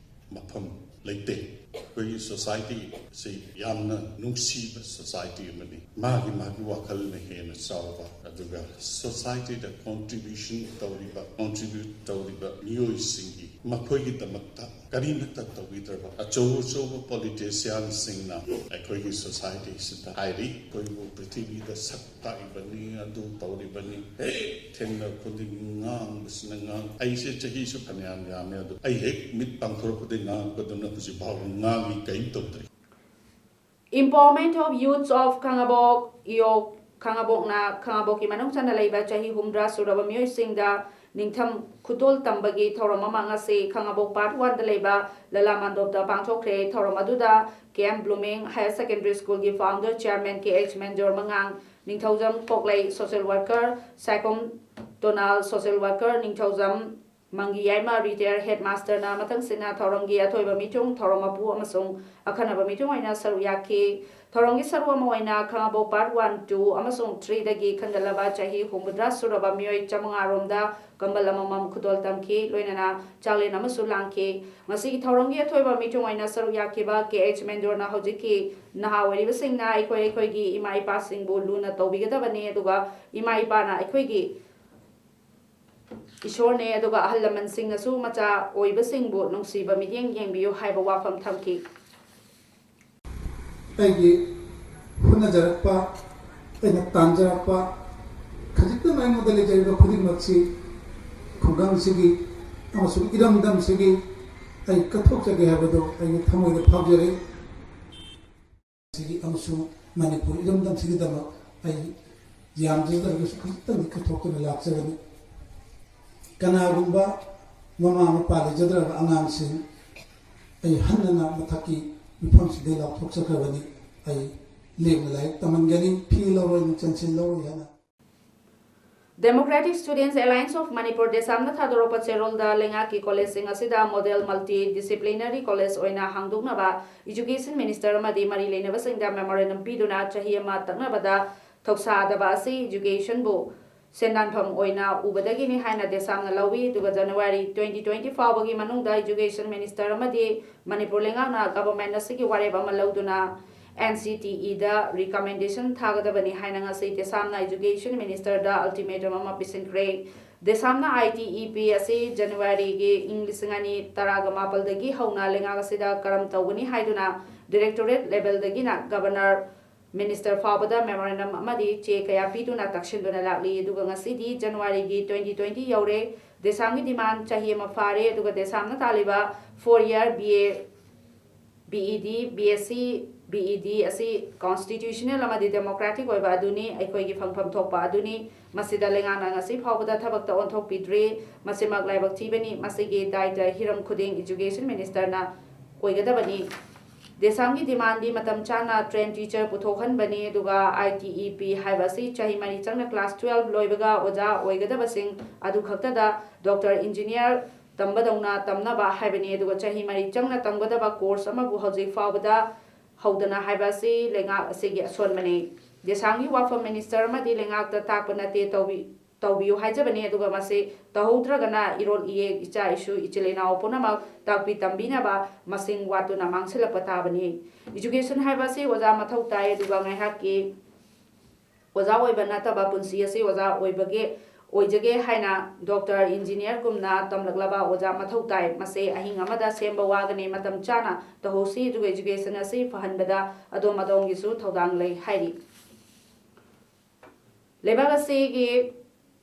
ꯃꯐꯝ ꯂꯩꯇꯦ꯫ ꯑꯩꯈꯣꯏꯒꯤ societyꯁꯤ ꯌꯥꯝꯅ ꯅꯨꯡꯁꯤꯕ society ꯑꯃꯅꯤ꯫ ꯃꯥꯒꯤ ꯃꯥꯒꯤ ꯋꯥꯈꯜꯅ ꯍꯦꯟꯅ ꯆꯥꯎꯕ, ꯑꯗꯨꯒ societyꯗ contribution ꯇꯧꯔꯤꯕ, contribute ꯇꯧꯔꯤꯕ ꯃꯤꯑꯣꯏꯁꯤꯡꯒꯤ, ꯃꯈꯣꯏꯒꯤꯗꯃꯛꯇ ꯀꯔꯤꯃꯠꯇ ꯇꯧꯕꯤꯗ꯭ꯔꯕ ꯑꯆꯧ ꯑꯆꯧꯕ politicianꯁꯤꯡꯅ ꯑꯩꯈꯣꯏꯒꯤ societyꯁꯤꯗ ꯍꯥꯏꯔꯤ, "ꯑꯩꯈꯣꯏꯕꯨ ꯄ꯭ꯔꯤꯊꯤꯕꯤꯗ ꯁꯛ ꯇꯥꯛꯏꯕꯅꯤ, ꯑꯗꯨ ꯇꯧꯔꯤꯕꯅꯤ", ꯍꯦꯛ ꯊꯦꯡꯅ ꯈꯨꯗꯤꯡ ꯉꯥꯡꯕꯁꯤꯅ ꯉꯥꯡ-, ꯑꯩꯁꯦ ꯆꯍꯤꯁꯨ ꯐꯅꯌꯥꯝ ꯌꯥꯝꯃꯦ, ꯑꯗꯣ ꯑꯩ ꯍꯦꯛ ꯃꯤꯠ ꯄꯥꯡꯊꯣꯔꯛꯄꯗꯒꯤ ꯉꯥꯡꯉꯛꯄꯗꯨꯅ ꯍꯧꯖꯤꯛ ꯐꯥꯎꯕ ꯉꯥꯡꯉꯤ, ꯀꯔꯤꯝ ꯇꯧꯗ꯭ꯔꯤ꯫ Empowerment of Youths of ꯈꯥꯉꯕꯣꯛ, ꯏꯌꯣꯛ ꯈꯥꯉꯕꯣꯛꯅ ꯈꯥꯉꯕꯣꯛꯀꯤ ꯃꯅꯨꯡ ꯆꯟꯅ ꯂꯩꯕ ꯆꯍꯤ ꯍꯨꯝꯗ꯭ꯔꯥ ꯁꯨꯔꯕ ꯃꯤꯑꯣꯏꯁꯤꯡꯗ ꯅꯤꯡꯊꯝ ꯈꯨꯗꯣꯜ ꯇꯝꯕꯒꯤ ꯊꯧꯔꯝ ꯑꯃ ꯉꯁꯤ ꯈꯥꯉꯕꯣꯛ Part Oneꯗ ꯂꯩꯕ ꯂꯂꯥ ꯃꯥꯟꯗꯣꯞꯇ ꯄꯥꯡꯊꯣꯛꯈ꯭ꯔꯦ꯫ ꯊꯧꯔꯝ ꯑꯗꯨꯗ K M Blooming Higher Secondary Schoolꯒꯤ founder chairman K H ꯃꯦꯟꯖꯣꯔ ꯃꯉꯥꯡ, ꯅꯤꯡꯊꯧꯖꯝ ꯀꯣꯛꯂꯩ social worker, Saikhom ꯇꯣꯅꯥꯜ social worker, ꯅꯤꯡꯊꯧꯖꯝ ꯃꯪꯒꯤ ꯌꯥꯏꯃ, retired headmasterꯅ ꯃꯊꯪꯁꯤꯠꯅ ꯊꯧꯔꯝꯒꯤ ꯑꯊꯣꯏꯕ ꯃꯤꯊꯨꯡ, ꯊꯧꯔꯝ ꯃꯄꯨ ꯑꯃꯁꯨꯡ ꯑꯈꯟꯅꯕ ꯃꯤꯊꯨꯡ ꯑꯣꯏꯅ ꯁꯔꯨꯛ ꯌꯥꯈꯤ꯫ ꯊꯧꯔꯝꯒꯤ ꯁꯔꯨꯛ ꯑꯃ ꯑꯣꯏꯅ ꯈꯥꯉꯕꯣꯛ part one, two ꯑꯃꯁꯨꯡ threeꯗꯒꯤ ꯈꯟꯒꯠꯂꯕ ꯆꯍꯤ ꯍꯨꯝꯐꯨꯇꯔꯥ ꯁꯨꯔꯕ ꯃꯤꯑꯣꯏ ꯆꯥꯃꯉꯥ ꯔꯣꯝꯗ ꯀꯝꯕꯜ ꯑꯃꯃꯝ ꯈꯨꯗꯣꯜ ꯇꯝꯈꯤ, ꯂꯣꯏꯅꯅ ꯆꯥꯛꯂꯦꯟ ꯑꯃꯁꯨ ꯂꯥꯡꯈꯤ꯫ ꯉꯁꯤꯒꯤ ꯊꯧꯔꯝꯒꯤ ꯑꯊꯣꯏꯕ ꯃꯤꯊꯨꯡ ꯑꯣꯏꯅ ꯁꯔꯨꯛ ꯌꯥꯈꯤꯕ ꯀꯦ ꯑꯩꯆ ꯃꯦꯟꯗꯣꯔꯅ ꯍꯧꯖꯤꯛꯀꯤ ꯅꯍꯥ ꯑꯣꯏꯔꯤꯕꯁꯤꯡꯅ ꯑꯩꯈꯣꯏ ꯑꯩꯈꯣꯏꯒꯤ ꯏꯃꯥ ꯏꯄꯥꯁꯤꯡꯕꯨ ꯂꯨꯅ ꯇꯧꯕꯤꯒꯗꯕꯅꯤ, ꯑꯗꯨꯒ ꯏꯃꯥ ꯏꯄꯥꯅ ꯑꯩꯈꯣꯏꯒꯤ ꯏꯁꯣꯔꯅꯦ, ꯑꯗꯨꯒ ꯑꯍꯜ ꯂꯃꯟꯁꯤꯡꯅꯁꯨ ꯃꯆꯥ ꯑꯣꯏꯕꯁꯤꯡꯕꯨ ꯅꯨꯡꯁꯤꯕ ꯃꯤꯠꯌꯦꯡ ꯌꯦꯡꯕꯤꯌꯨ ꯍꯥꯏꯕ ꯋꯥꯐꯝ ꯊꯝꯈꯤ꯫ ꯑꯩꯒꯤ ꯍꯣꯠꯅꯖꯔꯛꯄ, ꯑꯩꯅ ꯇꯥꯟꯖꯔꯛꯄ, ꯈꯖꯤꯛꯇꯪ ꯑꯩꯉꯣꯟꯗ ꯂꯩꯖꯔꯤꯕ ꯈꯨꯗꯤꯡꯃꯛꯁꯤ ꯈꯨꯡꯒꯪꯁꯤꯒꯤ ꯑꯃꯁꯨꯡ ꯏꯔꯝꯗꯝꯁꯤꯒꯤ ꯑꯩ ꯀꯠꯊꯣꯛꯆꯒꯦ ꯍꯥꯏꯕꯗꯨ ꯑꯩꯒꯤ ꯊꯃꯣꯏꯗ ꯐꯥꯎꯖꯔꯤ꯫ ꯁꯤꯒꯤ ꯑꯃꯁꯨꯡ ꯃꯅꯤꯄꯨꯔ ꯏꯔꯝꯗꯝꯁꯤꯒꯤꯗꯃꯛ ꯑꯩ ꯌꯥꯝꯖꯗ꯭ꯔꯒꯁꯨ ꯈꯖꯤꯛꯇꯪꯗꯤ ꯀꯠꯊꯣꯛꯇꯨꯅ ꯂꯥꯛꯆꯒꯅꯤ꯫ ꯀꯅꯥꯒꯨꯝꯕ ꯃꯃꯥ ꯃꯄꯥ ꯂꯩꯖꯗ꯭ꯔꯕ ꯑꯉꯥꯡꯁꯤꯡ, ꯑꯩ ꯍꯟꯅꯅ ꯃꯊꯛꯀꯤ ꯃꯤꯐꯝꯁꯤꯗ ꯂꯥꯎꯊꯣꯛꯆꯈ꯭ꯔꯕꯅꯤ꯫ ꯑꯩ ꯂꯦꯝꯅ ꯂꯥꯏꯔꯤꯛ ꯇꯝꯍꯟꯒꯅꯤ, ꯐꯤ ꯂꯧꯔꯣꯏ, ꯅꯨꯡꯆꯟꯁꯤꯜ ꯂꯧꯔꯣꯏ ꯍꯥꯏꯅ꯫ Democratic Students Alliance of Manipur, ꯗꯦꯁꯥꯝꯅ ꯊꯥꯗꯣꯔꯛꯄ ꯆꯦꯔꯣꯜꯗ ꯂꯩꯉꯥꯛꯀꯤ ꯀꯣꯂꯦꯖꯁꯤꯡ ꯑꯁꯤꯗ model multidisciplinary college ꯑꯣꯏꯅ ꯍꯥꯡꯗꯣꯛꯅꯕ education minister ꯑꯃꯗꯤ ꯃꯔꯤ ꯂꯩꯅꯕꯁꯤꯡꯗ memorandum ꯄꯤꯗꯨꯅ ꯆꯍꯤ ꯑꯃ ꯇꯛꯅꯕꯗ ꯊꯧꯁꯥꯗꯕ ꯑꯁꯤ educationꯕꯨ ꯁꯦꯟꯗꯥꯟꯐꯝ ꯑꯣꯏꯅ ꯎꯕꯗꯒꯤꯅꯤ ꯍꯥꯏꯅ ꯗꯦꯁꯥꯝꯅ ꯂꯧꯏ꯫ ꯑꯗꯨꯒ January twenty twenty ꯐꯥꯎꯕꯒꯤ ꯃꯅꯨꯡꯗ education minister ꯑꯃꯗꯤ ꯃꯅꯤꯄꯨꯔ ꯂꯩꯉꯥꯛꯅ government ꯑꯁꯤꯒꯤ ꯋꯥꯔꯦꯞ ꯑꯃ ꯂꯧꯗꯨꯅ N C T Eꯗ recommendation ꯊꯥꯒꯗꯕꯅꯤ ꯍꯥꯏꯅ ꯉꯁꯤ ꯗꯦꯁꯥꯝꯅ education ministerꯗ ultimatum ꯑꯃ ꯄꯤꯁꯤꯟꯈ꯭ꯔꯦ꯫ ꯗꯦꯁꯥꯝꯅ I T E P ꯑꯁꯤ Januaryꯒꯤ ꯏꯪ ꯂꯤꯁꯤꯡ ꯑꯅꯤ ꯇꯔꯥꯒ ꯃꯥꯄꯜꯗꯒꯤ ꯍꯧꯅ ꯂꯩꯉꯥꯛ ꯑꯁꯤꯗ ꯀꯔꯝ ꯇꯧꯒꯅꯤ ꯍꯥꯏꯗꯨꯅ directorate levelꯗꯒꯤꯅ governor, minister ꯐꯥꯎꯕꯗ memorandum ꯑꯃꯗꯤ ꯆꯦ ꯀꯌꯥ ꯄꯤꯗꯨꯅ ꯇꯛꯁꯤꯟꯗꯨꯅ ꯂꯥꯛꯂꯤ꯫ ꯑꯗꯨꯒ ꯉꯁꯤꯗꯤ Januaryꯒꯤ twenty twenty ꯌꯧꯔꯦ꯫ ꯗꯦꯁꯥꯝꯒꯤ demand ꯆꯍꯤ ꯑꯃ ꯐꯥꯔꯦ꯫ ꯑꯗꯨꯒ ꯗꯦꯁꯥꯝꯅ ꯇꯥꯜꯂꯤꯕ four year B A, B E D, B S C, B E D ꯑꯁꯤ constitutional ꯑꯃꯗꯤ democratic ꯑꯣꯏꯕ ꯑꯗꯨꯅꯤ, ꯑꯩꯈꯣꯏꯒꯤ ꯐꯪꯐꯝ ꯊꯣꯛꯄ ꯑꯗꯨꯅꯤ꯫ ꯃꯁꯤꯗ ꯂꯩꯉꯥꯛꯅ ꯉꯁꯤ ꯐꯥꯎꯕꯗ ꯊꯕꯛꯇ ꯑꯣꯟꯊꯣꯛꯄꯤꯗ꯭ꯔꯤ꯫ ꯃꯁꯤꯃꯛ ꯂꯥꯏꯕꯛ ꯊꯤꯕꯅꯤ꯫ ꯃꯁꯤꯒꯤ ꯗꯥꯏꯇ ꯍꯤꯔꯝ ꯈꯨꯗꯤꯡ education ministerꯅ ꯑꯣꯏꯒꯗꯕꯅꯤ꯫ ꯗꯦꯁꯥꯝꯒꯤ ꯗꯤꯃꯥꯟꯗꯤ ꯃꯇꯝ ꯆꯥꯅ ꯇ꯭ꯔꯦꯟ ꯇꯤꯆꯔ ꯄꯨꯊꯣꯛꯍꯟꯕꯅꯤ, ꯑꯗꯨꯒ ꯑꯥꯏ ꯇꯤ ꯏ ꯄꯤ ꯍꯥꯏꯕ ꯑꯁꯤ ꯆꯍꯤ ꯃꯔꯤ ꯆꯪꯅ ꯀ꯭ꯂꯥꯁ ꯇꯨꯋꯦꯜꯕ ꯂꯣꯏꯕꯒ ꯑꯣꯖꯥ ꯑꯣꯏꯒꯗꯕꯁꯤꯡ ꯑꯗꯨ ꯈꯛꯇꯗ ꯗꯣꯛꯇꯔ, ꯏꯟꯖꯤꯅꯤꯌꯥꯔ ꯇꯝꯕꯗꯧꯅ ꯇꯝꯅꯕ ꯍꯥꯏꯕꯅꯤ꯫ ꯑꯗꯨꯒ ꯆꯍꯤ ꯃꯔꯤ ꯆꯪꯅ ꯇꯝꯒꯗꯕ ꯀꯣꯔꯁ ꯑꯃꯕꯨ ꯍꯧꯖꯤꯛ ꯐꯥꯎꯕꯗ ꯍꯧꯗꯅ ꯍꯥꯏꯕ ꯑꯁꯤ ꯂꯩꯉꯥꯛ ꯑꯁꯤꯒꯤ ꯑꯁꯣꯟꯕꯅꯤ꯫ ꯗꯦꯁꯥꯝꯒꯤ ꯋꯥꯐꯝ ꯃꯤꯅꯤꯁꯇꯔ ꯑꯃꯗꯤ ꯂꯩꯉꯥꯛꯇ ꯇꯥꯛꯄ ꯅꯠꯇꯦ, ꯇꯧꯕꯤ-, ꯇꯧꯕꯤꯌꯨ ꯍꯥꯏꯖꯕꯅꯤ꯫ ꯑꯗꯨꯒ ꯃꯁꯤ ꯇꯧꯍꯧꯗ꯭ꯔꯒꯅ ꯏꯔꯣꯜ ꯏꯌꯦꯛ, ꯏꯆꯥ ꯏꯁꯨ, ꯏꯆꯤꯜ ꯏꯅꯥꯎ ꯄꯨꯝꯅꯃꯛ ꯇꯥꯛꯄꯤ ꯇꯝꯕꯤꯅꯕ ꯃꯁꯤꯡ ꯋꯥꯠꯇꯨꯅ ꯃꯥꯡꯁꯤꯜꯂꯛꯄ ꯇꯥꯕꯅꯤ꯫ ꯏꯖꯨꯀꯦꯁꯟ ꯍꯥꯏꯕ ꯑꯁꯤ ꯑꯣꯖꯥ ꯃꯊꯧ ꯇꯥꯏ, ꯑꯗꯨꯒ ꯉꯥꯏꯍꯥꯛꯀꯤ ꯑꯣꯖꯥ ꯑꯣꯏꯕ ꯅꯠꯇꯕ ꯄꯨꯟꯁꯤ ꯑꯁꯤ ꯑꯣꯖꯥ ꯑꯣꯏꯕꯒꯤ, ꯑꯣꯏꯖꯒꯦ ꯍꯥꯏꯅ ꯗꯣꯛꯇꯔ, ꯏꯟꯖꯤꯅꯤꯌꯥꯔꯒꯨꯝꯅ ꯇꯝꯂꯛꯂꯕ ꯑꯣꯖꯥ ꯃꯊꯧ ꯇꯥꯏ꯫ ꯃꯁꯤ ꯑꯍꯤꯡ ꯑꯃꯗ ꯁꯦꯝꯕ ꯋꯥꯒꯅꯤ꯫ ꯃꯇꯝ ꯆꯥꯅ ꯇꯧꯍꯧꯁꯤ, ꯑꯗꯨꯒ ꯏꯖꯨꯀꯦꯁꯟ ꯑꯁꯤ ꯐꯍꯟꯕꯗ ꯑꯗꯣꯝ ꯑꯗꯣꯝꯒꯤꯁꯨ ꯊꯧꯗꯥꯡ ꯂꯩ ꯍꯥꯏꯔꯤ꯫ ꯂꯩꯕꯥꯛ ꯑꯁꯤꯒꯤ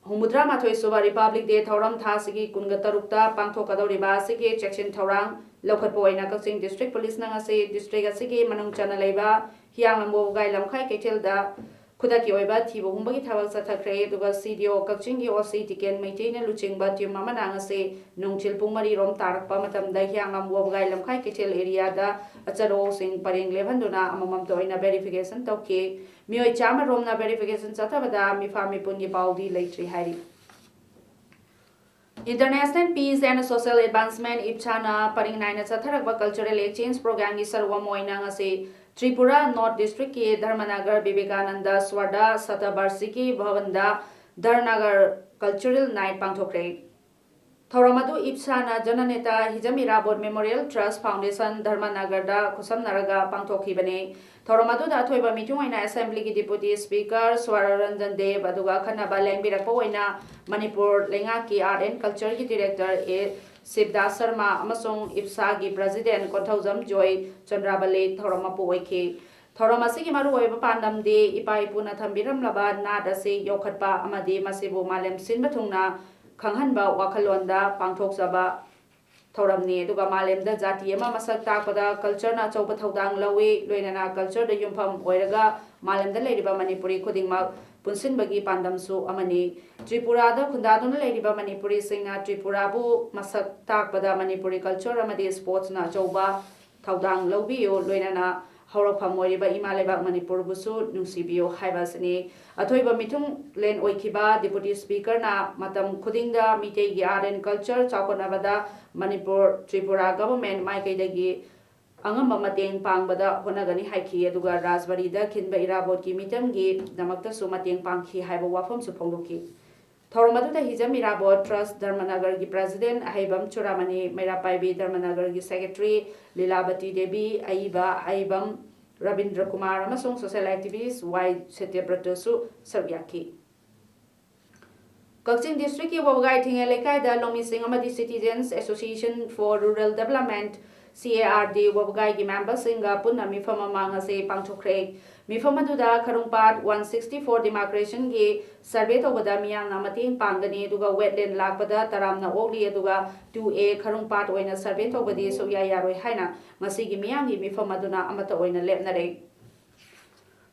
ꯍꯨꯝꯐꯨꯇꯔꯥ ꯃꯥꯊꯣꯏ ꯁꯨꯕ ꯔꯤꯄꯕ꯭ꯂꯤꯛ ꯗꯦ ꯊꯧꯔꯝ ꯊꯥ ꯑꯁꯤꯒꯤ ꯀꯨꯟꯒ ꯇꯔꯨꯛꯇ ꯄꯥꯡꯊꯣꯛꯀꯗꯧꯔꯤꯕ ꯑꯁꯤꯒꯤ ꯆꯦꯛꯁꯤꯟ ꯊꯧꯔꯥꯡ ꯂꯧꯈꯠꯄ ꯑꯣꯏꯅ ꯀꯛꯆꯤꯡ ꯗꯤꯁꯇ꯭ꯔꯤꯛ ꯄꯨꯂꯤꯁꯅ ꯉꯁꯤ ꯗꯤꯁꯇ꯭ꯔꯤꯛ ꯑꯁꯤꯒꯤ ꯃꯅꯨꯡ ꯆꯟꯅ ꯂꯩꯕ ꯍꯤꯌꯥꯡꯂꯝꯕꯣ ꯋꯥꯕꯒꯥꯏ ꯂꯝꯈꯥꯏ ꯀꯩꯊꯦꯜꯗ ꯈꯨꯗꯛꯀꯤ ꯑꯣꯏꯕ ꯊꯤꯕ ꯍꯨꯝꯕꯒꯤ ꯊꯕꯛ ꯆꯠꯊꯈ꯭ꯔꯦ꯫ ꯑꯗꯨꯒ ꯁꯤ ꯗꯤ ꯑꯣ ꯀꯛꯆꯤꯡꯒꯤ ꯑꯣ ꯁꯤ ꯇꯤꯀꯦꯟ ꯃꯩꯇꯩꯅ ꯂꯨꯆꯤꯡꯕ ꯇꯤꯝ ꯑꯃꯅ ꯉꯁꯤ ꯅꯨꯡꯊꯤꯜ ꯄꯨꯡ ꯃꯔꯤ ꯔꯣꯝ ꯇꯥꯔꯛꯄ ꯃꯇꯝꯗ ꯍꯤꯌꯥꯡꯂꯝꯕꯣ ꯋꯥꯕꯒꯥꯏ ꯂꯝꯈꯥꯏ ꯀꯩꯊꯦꯜ ꯑꯦꯔꯤꯌꯥꯗ ꯑꯆꯔꯣꯁꯤꯡ ꯄꯔꯦꯡ ꯂꯦꯞꯍꯟꯗꯨꯅ ꯑꯃꯃꯝꯇ ꯑꯣꯏꯅ ꯚꯦꯔꯤꯐꯤꯀꯦꯁꯟ ꯇꯧꯈꯤ꯫ ꯃꯤꯑꯣꯏ ꯆꯥꯝꯃ ꯔꯣꯝꯅ ꯚꯦꯔꯤꯐꯤꯀꯦꯁꯟ ꯆꯠꯊꯕꯗ ꯃꯤꯐꯥ ꯃꯤꯄꯨꯟꯒꯤ ꯄꯥꯎꯗꯤ ꯂꯩꯇ꯭ꯔꯤ ꯍꯥꯏꯔꯤ꯫ International Peace and Social Advancement, ꯏꯞꯁꯥꯅ ꯄꯔꯤꯡ ꯅꯥꯏꯅ ꯆꯠꯊꯔꯛꯄ ꯀꯜꯆꯔꯦꯜ ꯑꯦꯛꯁꯆꯦꯟꯖ ꯄ꯭ꯔꯣꯒ꯭ꯔꯥꯝꯒꯤ ꯁꯔꯨꯛ ꯑꯃ ꯑꯣꯏꯅ ꯉꯁꯤ ꯇ꯭ꯔꯤꯄꯨꯔꯥ ꯅꯣꯔꯠ ꯗꯤꯁꯇ꯭ꯔꯤꯛꯀꯤ ꯙꯔꯃꯅꯒꯔ ꯕꯤꯕꯦꯀꯥꯅꯟꯗ ꯁ꯭ꯋꯥꯔꯗ ꯁꯇꯕꯥꯔꯁꯤꯀꯤ ꯚꯕꯟꯗ ꯙꯔꯅꯒꯔ ꯀꯜꯆꯔꯦꯜ ꯅꯥꯏꯠ ꯄꯥꯡꯊꯣꯛꯈ꯭ꯔꯦ꯫ ꯊꯧꯔꯝ ꯑꯗꯨ ꯏꯞꯁꯥꯅ ꯖꯅꯅꯦꯇꯥ ꯍꯤꯖꯝ ꯏꯔꯥꯕꯣꯠ ꯃꯦꯃꯣꯔꯤꯌꯦꯜ ꯇ꯭ꯔꯁ ꯐꯥꯎꯟꯗꯦꯁꯟ ꯙꯔꯃꯅꯒꯔꯗ ꯈꯨꯠꯁꯝꯅꯔꯒ ꯄꯥꯡꯊꯣꯛꯈꯤꯕꯅꯤ꯫ ꯊꯧꯔꯝ ꯑꯗꯨꯗ ꯑꯊꯣꯏꯕ ꯃꯤꯊꯨꯡ ꯑꯣꯏꯅ ꯑꯦꯁꯦꯝꯕ꯭ꯂꯤꯒꯤ ꯗꯤꯄꯨꯇꯤ ꯁ꯭ꯄꯤꯀꯔ ꯁ꯭ꯋꯔ ꯔꯟꯖꯟ ꯗꯦꯕ, ꯑꯗꯨꯒ ꯑꯈꯟꯅꯕ ꯂꯦꯡꯕꯤꯔꯛꯄ ꯑꯣꯏꯅ ꯃꯅꯤꯄꯨꯔ ꯂꯩꯉꯥꯛꯀꯤ ꯑꯥꯔꯠ ꯑꯦꯟ ꯀꯜꯆꯔꯒꯤ ꯗꯤꯔꯦꯛꯇꯔ ꯑꯦ ꯁꯤꯕꯗꯥꯁ ꯁꯔꯃ ꯑꯃꯁꯨꯡ ꯏꯞꯁꯥꯒꯤ ꯄ꯭ꯔꯁꯤꯗꯦꯟ ꯀꯣꯟꯊꯧꯖꯝ ꯖꯣꯏ ꯆꯟꯗ꯭ꯔꯥꯕꯂꯤ ꯊꯧꯔꯝ ꯃꯄꯨ ꯑꯣꯏꯈꯤ꯫ ꯊꯧꯔꯝ ꯑꯁꯤꯒꯤ ꯃꯔꯨꯑꯣꯏꯕ ꯄꯥꯟꯗꯝꯗꯤ ꯏꯄꯥ ꯏꯄꯨꯅ ꯊꯝꯕꯤꯔꯝꯂꯕ ꯅꯥꯠ ꯑꯁꯤ ꯌꯣꯛꯈꯠꯄ ꯑꯃꯗꯤ ꯃꯁꯤꯕꯨ ꯃꯥꯂꯦꯝ ꯁꯤꯟꯕ ꯊꯨꯡꯅ ꯈꯪꯍꯟꯕ ꯋꯥꯈꯜꯂꯣꯟꯗ ꯄꯥꯡꯊꯣꯛꯆꯕ ꯊꯧꯔꯝꯅꯤ꯫ ꯑꯗꯨꯒ ꯃꯥꯂꯦꯝꯗ ꯖꯥꯇꯤ ꯑꯃ ꯃꯁꯛ ꯇꯥꯛꯄꯗ ꯀꯜꯆꯔꯅ ꯑꯆꯧꯕ ꯊꯧꯗꯥꯡ ꯂꯧꯏ꯫ ꯂꯣꯏꯅꯅ ꯀꯜꯆꯔꯗ ꯌꯨꯝꯐꯝ ꯑꯣꯏꯔꯒ ꯃꯥꯂꯦꯝꯗ ꯂꯩꯔꯤꯕ ꯃꯅꯤꯄꯨꯔꯤ ꯈꯨꯗꯤꯡꯃꯛ ꯄꯨꯟꯁꯤꯟꯕꯒꯤ ꯄꯥꯟꯗꯝꯁꯨ ꯑꯃꯅꯤ꯫ ꯇ꯭ꯔꯤꯄꯨꯔꯥꯗ ꯈꯨꯟꯗꯥꯗꯨꯅ ꯂꯩꯔꯤꯕ ꯃꯅꯤꯄꯨꯔꯤꯁꯤꯡꯅ ꯇ꯭ꯔꯤꯄꯨꯔꯥꯕꯨ ꯃꯁꯛ ꯇꯥꯛꯄꯗ ꯃꯅꯤꯄꯨꯔꯤ ꯀꯜꯆꯔ ꯑꯃꯗꯤ ꯁ꯭ꯄꯣꯔꯠꯁꯅ ꯑꯆꯧꯕ ꯊꯧꯗꯥꯡ ꯂꯧꯕꯤꯌꯨ, ꯂꯣꯏꯅꯅ ꯍꯧꯔꯛꯐꯝ ꯑꯣꯏꯔꯤꯕ ꯏꯃꯥ ꯂꯩꯕꯥꯛ ꯃꯅꯤꯄꯨꯔꯕꯨꯁꯨ ꯅꯨꯡꯁꯤꯕꯤꯌꯨ ꯍꯥꯏꯕ ꯑꯁꯤꯅꯤ꯫ ꯑꯊꯣꯏꯕ ꯃꯤꯊꯨꯡꯂꯦꯟ ꯑꯣꯏꯈꯤꯕ Deputy Speakerꯅ ꯃꯇꯝ ꯈꯨꯗꯤꯡꯗ ꯃꯤꯇꯩꯒꯤ art and culture ꯆꯥꯎꯈꯠꯅꯕꯗ Manipur, Tripura government ꯃꯥꯏꯀꯩꯗꯒꯤ ꯑꯉꯝꯕ ꯃꯇꯦꯡ ꯄꯥꯡꯕꯗ ꯍꯣꯠꯅꯒꯅꯤ ꯍꯥꯏꯈꯤ꯫ ꯑꯗꯨꯒ ꯔꯥꯖꯕꯥꯔꯤꯗ ꯈꯤꯟꯕ ꯏꯔꯥꯕꯣꯠꯀꯤ ꯃꯤꯇꯝꯒꯤꯗꯃꯛꯇꯁꯨ ꯃꯇꯦꯡ ꯄꯥꯡꯈꯤ ꯍꯥꯏꯕ ꯋꯥꯐꯝꯁꯨ ꯐꯣꯡꯗꯣꯛꯈꯤ꯫ ꯊꯧꯔꯝ ꯑꯗꯨꯗ ꯍꯤꯖꯝ ꯏꯔꯥꯕꯣꯠ Trust ꯙꯔꯃꯅꯒꯔꯒꯤ President ꯑꯍꯩꯕꯝ ꯆꯨꯔꯥꯃꯅꯤ, ꯃꯩꯔꯥ ꯄꯥꯏꯕꯤ ꯙꯔꯃꯅꯒꯔꯒꯤ Secretary ꯂꯤꯂꯥꯕꯇꯤ ꯗꯦꯕꯤ, ꯑꯏꯕ ꯑꯍꯩꯕꯝ ꯔꯕꯤꯟꯗ꯭ꯔ ꯀꯨꯃꯥꯔ ꯑꯃꯁꯨꯡ social activist ꯋꯥꯏ ꯁꯇ꯭ꯌꯕ꯭ꯔꯇꯁꯨ ꯁꯔꯨꯛ ꯌꯥꯈꯤ꯫ ꯀꯛꯆꯤꯡ districtꯀꯤ ꯋꯥꯕꯒꯥꯏ ꯊꯤꯡꯉꯦ ꯂꯩꯀꯥꯏꯗ ꯂꯧꯃꯤꯁꯤꯡ ꯑꯃꯗꯤ Citizens Association for Rural Development, C A R D, ꯋꯥꯕꯒꯥꯏꯒꯤ memberꯁꯤꯡꯒ ꯄꯨꯟꯅ ꯃꯤꯐꯝ ꯑꯃ ꯉꯁꯤ ꯄꯥꯡꯊꯣꯛꯈ꯭ꯔꯦ꯫ ꯃꯤꯐꯝ ꯑꯗꯨꯗ ꯈꯔꯨꯡꯄꯥꯠ one sixty four demarcationꯒꯤ survey ꯇꯧꯕꯗ ꯃꯤꯌꯥꯝꯅ ꯃꯇꯦꯡ ꯄꯥꯡꯒꯅꯤ, ꯑꯗꯨꯒ wetland ꯂꯥꯛꯄꯗ ꯇꯔꯥꯝꯅ ꯑꯣꯛꯂꯤ, ꯑꯗꯨꯒ two A ꯈꯔꯨꯡꯄꯥꯠ ꯑꯣꯏꯅ survey ꯇꯧꯕꯗꯤ ꯁꯨꯛꯌꯥ ꯌꯥꯔꯣꯏ ꯍꯥꯏꯅ ꯉꯁꯤꯒꯤ ꯃꯤꯌꯥꯝꯒꯤ ꯃꯤꯐꯝ ꯑꯗꯨꯅ ꯑꯃꯠꯇ ꯑꯣꯏꯅ ꯂꯦꯞꯅꯔꯦ꯫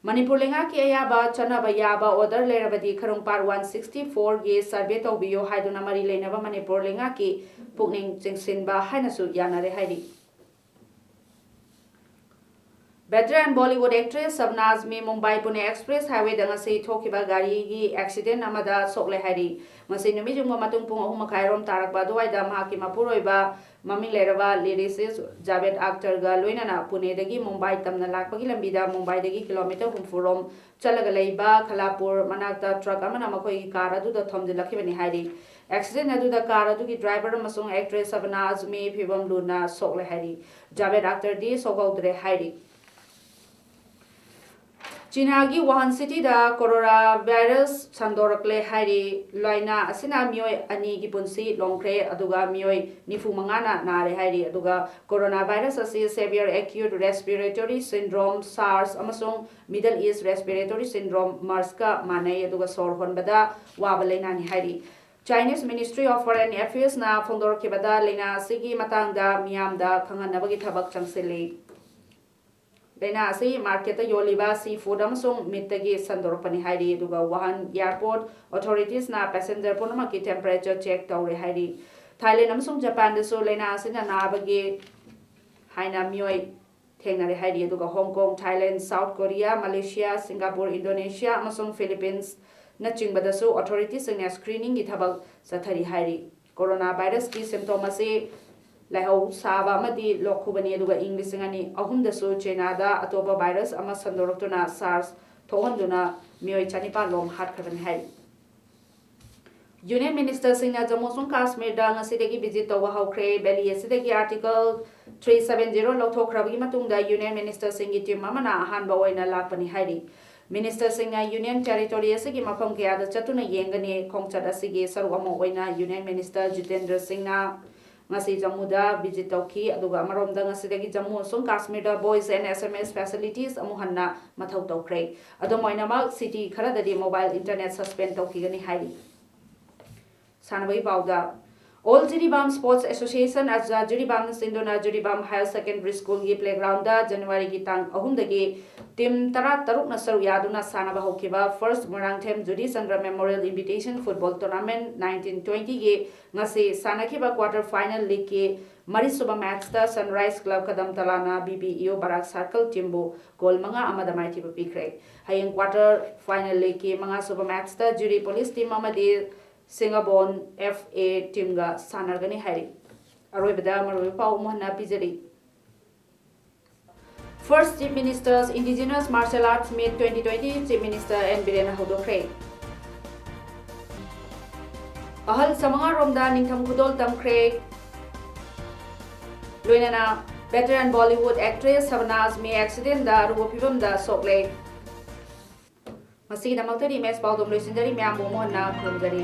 ꯃꯅꯤꯄꯨꯔ ꯂꯩꯉꯥꯛꯀꯤ ꯑꯌꯥꯕ ꯆꯠꯅꯕ ꯌꯥꯕ order ꯂꯩꯔꯕꯗꯤ ꯈꯔꯨꯡꯄꯥꯠ one sixty fourꯒꯤ survey ꯇꯧꯕꯤꯌꯨ ꯍꯥꯏꯗꯨꯅ ꯃꯔꯤ ꯂꯩꯅꯕ ꯃꯅꯤꯄꯨꯔ ꯂꯩꯉꯥꯛꯀꯤ ꯄꯨꯛꯅꯤꯡ ꯆꯤꯡꯁꯤꯟꯕ ꯍꯥꯏꯅꯁꯨ ꯌꯥꯅꯔꯦ ꯍꯥꯏꯔꯤ꯫ Veteran Bollywood actress Shabana Azmi Mumbai Pune Express Highwayꯗ ꯉꯁꯤ ꯊꯣꯛꯈꯤꯕ ꯒꯥꯔꯤꯒꯤ accident ꯑꯃꯗ ꯁꯣꯛꯂꯦ ꯍꯥꯏꯔꯤ꯫ ꯉꯁꯤ ꯅꯨꯃꯤꯠ ꯌꯨꯡꯕ ꯃꯇꯨꯡ ꯄꯨꯡ ꯑꯍꯨꯝ ꯃꯈꯥꯏꯔꯣꯝ ꯇꯥꯔꯛꯄ ꯑꯗꯨꯋꯥꯏꯗ ꯃꯍꯥꯛꯀꯤ ꯃꯄꯨꯔꯣꯏꯕ ꯃꯃꯤꯡ ꯂꯩꯔꯕ lyricist ꯖꯥꯕꯦꯗ ꯑꯈꯇꯔꯒ ꯂꯣꯏꯅꯅ ꯄꯨꯅꯦꯗꯒꯤ ꯃꯨꯝꯕꯥꯏ ꯇꯝꯅ ꯂꯥꯛꯄꯒꯤ ꯂꯝꯕꯤꯗ ꯃꯨꯝꯕꯥꯏꯗꯒꯤ kilometre ꯍꯨꯝꯐꯨ ꯔꯣꯝ ꯆꯠꯂꯒ ꯂꯩꯕ ꯈꯂꯥꯄꯨꯔ ꯃꯅꯥꯛꯇ truck ꯑꯃꯅ ꯃꯈꯣꯏꯒꯤ car ꯑꯗꯨꯗ ꯊꯣꯝꯖꯤꯜꯂꯛꯈꯤꯕꯅꯤ ꯍꯥꯏꯔꯤ꯫ Accident ꯑꯗꯨꯗ car ꯑꯗꯨꯒꯤ driver ꯑꯃꯁꯨꯡ actress ꯁꯕꯅꯥ ꯑꯖꯃꯤ ꯐꯤꯕꯝ ꯂꯨꯅ ꯁꯣꯛꯂꯦ ꯍꯥꯏꯔꯤ꯫ ꯖꯥꯕꯦꯗ ꯑꯈꯇꯔꯗꯤ ꯁꯣꯛꯍꯧꯗ꯭ꯔꯦ ꯍꯥꯏꯔꯤ꯫ ꯆꯤꯅꯥꯒꯤ ꯋꯨꯍꯥꯟ cityꯗ corona virus ꯁꯟꯗꯣꯔꯛꯂꯦ ꯍꯥꯏꯔꯤ꯫ ꯂꯥꯏꯅꯥ ꯑꯁꯤꯅ ꯃꯤꯑꯣꯏ ꯑꯅꯤꯒꯤ ꯄꯨꯟꯁꯤ ꯂꯣꯡꯈ꯭ꯔꯦ, ꯑꯗꯨꯒ ꯃꯤꯑꯣꯏ ꯅꯤꯐꯨ ꯃꯉꯥꯅ ꯅꯥꯔꯦ ꯍꯥꯏꯔꯤ꯫ ꯑꯗꯨꯒ corona virus ꯑꯁꯤ severe acute respiratory syndrome, SARS, ꯑꯃꯁꯨꯡ Middle East respiratory syndrome, MERSꯀ ꯃꯥꯟꯅꯩ, ꯑꯗꯨꯒ ꯁꯣꯔ ꯍꯣꯟꯕꯗ ꯋꯥꯕ ꯂꯥꯏꯅꯥꯅꯤ ꯍꯥꯏꯔꯤ꯫ Chinese Ministry of Foreign Affairsꯅ ꯐꯣꯡꯗꯣꯔꯛꯈꯤꯕꯗ ꯂꯥꯏꯅꯥ ꯑꯁꯤꯒꯤ ꯃꯇꯥꯡꯗ ꯃꯤꯌꯥꯝꯗ ꯈꯪꯍꯟꯅꯕꯒꯤ ꯊꯕꯛ ꯆꯪꯁꯤꯜꯂꯤ꯫ ꯂꯥꯏꯅꯥ ꯑꯁꯤ marketꯇ ꯌꯣꯜꯂꯤꯕ sea food ꯑꯃꯁꯨꯡ meatꯇꯒꯤ ꯁꯟꯗꯣꯔꯛꯄꯅꯤ ꯍꯥꯏꯔꯤ, ꯑꯗꯨꯒ ꯋꯨꯍꯥꯟ airport authoritiesꯅ passenger ꯄꯨꯝꯅꯃꯛꯀꯤ temperature check ꯇꯧꯔꯦ ꯍꯥꯏꯔꯤ꯫ Thailand ꯑꯃꯁꯨꯡ Japanꯗꯁꯨ ꯂꯥꯏꯅꯥ ꯑꯁꯤꯅ ꯅꯥꯕꯒꯤ ꯍꯥꯏꯅ ꯃꯤꯑꯣꯏ ꯊꯦꯡꯅꯔꯦ ꯍꯥꯏꯔꯤ꯫ ꯑꯗꯨꯒ Hong Kong, Thailand, South Korea, Malaysia, Singapore, Indonesia ꯑꯃꯁꯨꯡ ꯐꯤꯂꯤꯄꯤꯟꯁꯅꯆꯤꯡꯕꯗꯁꯨ ꯑꯣꯊꯣꯔꯤꯇꯤꯁꯤꯡꯅ ꯁ꯭ꯀ꯭ꯔꯤꯅꯤꯡꯒꯤ ꯊꯕꯛ ꯆꯠꯊꯔꯤ ꯍꯥꯏꯔꯤ꯫ ꯀꯣꯔꯣꯅꯥ ꯚꯥꯏꯔꯁꯀꯤ ꯁꯤꯝꯇꯣꯝ ꯑꯁꯤ ꯂꯥꯏꯍꯧ ꯁꯥꯕ ꯑꯃꯗꯤ ꯂꯣꯛ ꯈꯨꯕꯅꯤ꯫ ꯑꯗꯨꯒ ꯏꯪ ꯂꯤꯁꯤꯡ ꯑꯅꯤ ꯑꯍꯨꯝꯗꯁꯨ ꯆꯩꯅꯥꯗ ꯑꯇꯣꯞꯄ ꯚꯥꯏꯔꯁ ꯑꯃ ꯁꯟꯗꯣꯔꯛꯇꯨꯅ ꯁꯥꯔꯁ ꯊꯣꯛꯍꯟꯗꯨꯅ ꯃꯤꯑꯣꯏ ꯆꯅꯤꯄꯥꯟ ꯂꯣꯝ ꯍꯥꯠꯈ꯭ꯔꯕꯅꯤ ꯍꯥꯏꯔꯤ꯫ ꯌꯨꯅꯤꯌꯟ ꯃꯤꯅꯤꯁꯇꯔꯁꯤꯡꯅ ꯖꯝꯃꯨ ꯑꯃꯁꯨꯡ ꯀꯥꯁꯃꯤꯔꯗ ꯉꯁꯤꯗꯒꯤ ꯚꯤꯖꯤꯠ ꯇꯧꯕ ꯍꯧꯈ꯭ꯔꯦ꯫ ꯚꯦꯂꯤ ꯑꯁꯤꯗꯒꯤ ꯑꯥꯔꯇꯤꯀꯜ ꯊ꯭ꯔꯤ ꯁꯚꯦꯟ ꯖꯤꯔꯣ ꯂꯧꯊꯣꯛꯈ꯭ꯔꯕꯒꯤ ꯃꯇꯨꯡꯗ ꯌꯨꯅꯤꯌꯟ ꯃꯤꯅꯤꯁꯇꯔꯁꯤꯡꯒꯤ ꯇꯤꯝ ꯑꯃꯅ ꯑꯍꯥꯟꯕ ꯑꯣꯏꯅ ꯂꯥꯛꯄꯅꯤ ꯍꯥꯏꯔꯤ꯫ ꯃꯤꯅꯤꯁꯇꯔꯁꯤꯡꯅ ꯌꯨꯅꯤꯌꯟ ꯇꯦꯔꯤꯇꯣꯔꯤ ꯑꯁꯤꯒꯤ ꯃꯐꯝ ꯀꯌꯥꯗ ꯆꯠꯇꯨꯅ ꯌꯦꯡꯒꯅꯤ꯫ ꯈꯣꯡꯆꯠ ꯑꯁꯤꯒꯤ ꯁꯔꯨꯛ ꯑꯃ ꯑꯣꯏꯅ ꯌꯨꯅꯤꯌꯟ ꯃꯤꯅꯤꯁꯇꯔ ꯖꯤꯇꯦꯟꯗ꯭ꯔ ꯁꯤꯡꯅ ꯉꯁꯤ ꯖꯝꯃꯨꯗ ꯚꯤꯖꯤꯠ ꯇꯧꯈꯤ꯫ ꯑꯗꯨꯒ ꯑꯃꯔꯣꯝꯗ ꯉꯁꯤꯗꯒꯤ ꯖꯝꯃꯨ ꯑꯃꯁꯨꯡ ꯀꯥꯁꯃꯤꯔꯗ voice N S M S facilities ꯑꯃꯨꯛ ꯍꯟꯅ ꯃꯊꯧ ꯇꯧꯈ꯭ꯔꯦ꯫ ꯑꯗꯨꯝ ꯑꯣꯏꯅꯃꯛ, ꯁꯤꯇꯤ ꯈꯔꯗꯗꯤ ꯃꯣꯕꯥꯏꯜ ꯏꯟꯇꯔꯅꯦꯠ ꯁꯁꯄꯦꯟ ꯇꯧꯈꯤꯒꯅꯤ ꯍꯥꯏꯔꯤ꯫ ꯁꯥꯟꯅꯕꯒꯤ ꯄꯥꯎꯗ, ꯑꯣꯜ ꯖꯤꯔꯤꯕꯥꯝ ꯁ꯭ꯄꯣꯔꯠꯁ ꯑꯦꯁꯣꯁꯤꯌꯦꯁꯟ ꯑꯖꯥ ꯖꯤꯔꯤꯕꯥꯝꯅ ꯁꯤꯟꯗꯨꯅ ꯖꯤꯔꯤꯕꯥꯝ ꯍꯥꯌꯔ ꯁꯦꯀꯦꯟꯗꯔꯤ ꯁ꯭ꯀꯨꯜꯒꯤ ꯄ꯭ꯂꯦꯒ꯭ꯔꯥꯎꯟꯗ ꯖꯅꯋꯥꯔꯤꯒꯤ ꯇꯥꯡ ꯑꯍꯨꯝꯗꯒꯤ ꯇꯤꯝ ꯇꯔꯥ ꯇꯔꯨꯛꯅ ꯁꯔꯨꯛ ꯌꯥꯗꯨꯅ ꯁꯥꯟꯅꯕ ꯍꯧꯈꯤꯕ ꯐꯥꯔꯁ Moirangthem Judhi Chandra memorial invitation football tournament nineteen ꯇ꯭ꯋꯦꯟꯇꯤꯒꯤ ꯉꯁꯤ ꯁꯥꯟꯅꯈꯤꯕ ꯀ꯭ꯋꯥꯔꯇꯔ ꯐꯥꯏꯅꯦꯜ ꯂꯤꯒꯀꯤ ꯃꯔꯤꯁꯨꯕ ꯃꯦꯠꯆꯇ ꯁꯟꯔꯥꯏꯖ ꯀ꯭ꯂꯕ ꯀꯗꯝꯇꯂꯥꯅ B B E O Barak ꯁꯥꯔꯀꯜ ꯇꯤꯝꯕꯨ ꯒꯣꯜ ꯃꯉꯥ ꯑꯃꯗ ꯃꯥꯏꯊꯤꯕ ꯄꯤꯈ꯭ꯔꯦ꯫ ꯍꯌꯦꯡ ꯀ꯭ꯋꯥꯔꯇꯔ ꯐꯥꯏꯅꯦꯜ ꯂꯤꯒꯀꯤ ꯃꯉꯥꯁꯨꯕ ꯃꯦꯠꯆꯇ ꯖꯤꯔꯤ ꯄꯨꯂꯤꯁ ꯇꯤꯝ ꯑꯃꯗꯤ ꯁꯤꯡꯒꯕꯣꯟ ꯑꯦꯐ ꯑꯦ ꯇꯤꯝꯒ ꯁꯥꯟꯅꯒꯅꯤ ꯍꯥꯏꯔꯤ꯫ ꯑꯔꯣꯏꯕꯗ ꯃꯔꯨꯑꯣꯏꯕ ꯄꯥꯎ ꯑꯃꯨꯛ ꯍꯟꯅ ꯄꯤꯖꯔꯤ꯫ First Chief Minister's Indigenous Martial Arts Meet twenty twenty Chief Minister N ꯕꯤꯔꯦꯟꯅ ꯍꯧꯗꯣꯛꯈ꯭ꯔꯦ꯫ ꯑꯍꯜ ꯆꯥꯃꯉꯥ ꯔꯣꯝꯗ ꯅꯤꯡꯊꯝ ꯈꯨꯗꯣꯜ ꯇꯝꯈ꯭ꯔꯦ꯫ ꯂꯣꯏꯅꯅ veteran Bollywood actress ꯁꯕꯅꯥ ꯑꯖꯃꯤ accidentꯗ ꯑꯔꯨꯕ ꯐꯤꯕꯝꯗ ꯁꯣꯛꯂꯦ꯫ ꯃꯁꯤꯒꯤꯗꯃꯛꯇꯗꯤ ꯏꯃꯦꯖ ꯄꯥꯎꯗꯝ ꯂꯣꯏꯁꯤꯟꯖꯔꯤ꯫ ꯃꯌꯥꯝꯕꯨ ꯑꯃꯨꯛ ꯍꯟꯅ ꯈꯨꯔꯨꯝꯖꯔꯤ꯫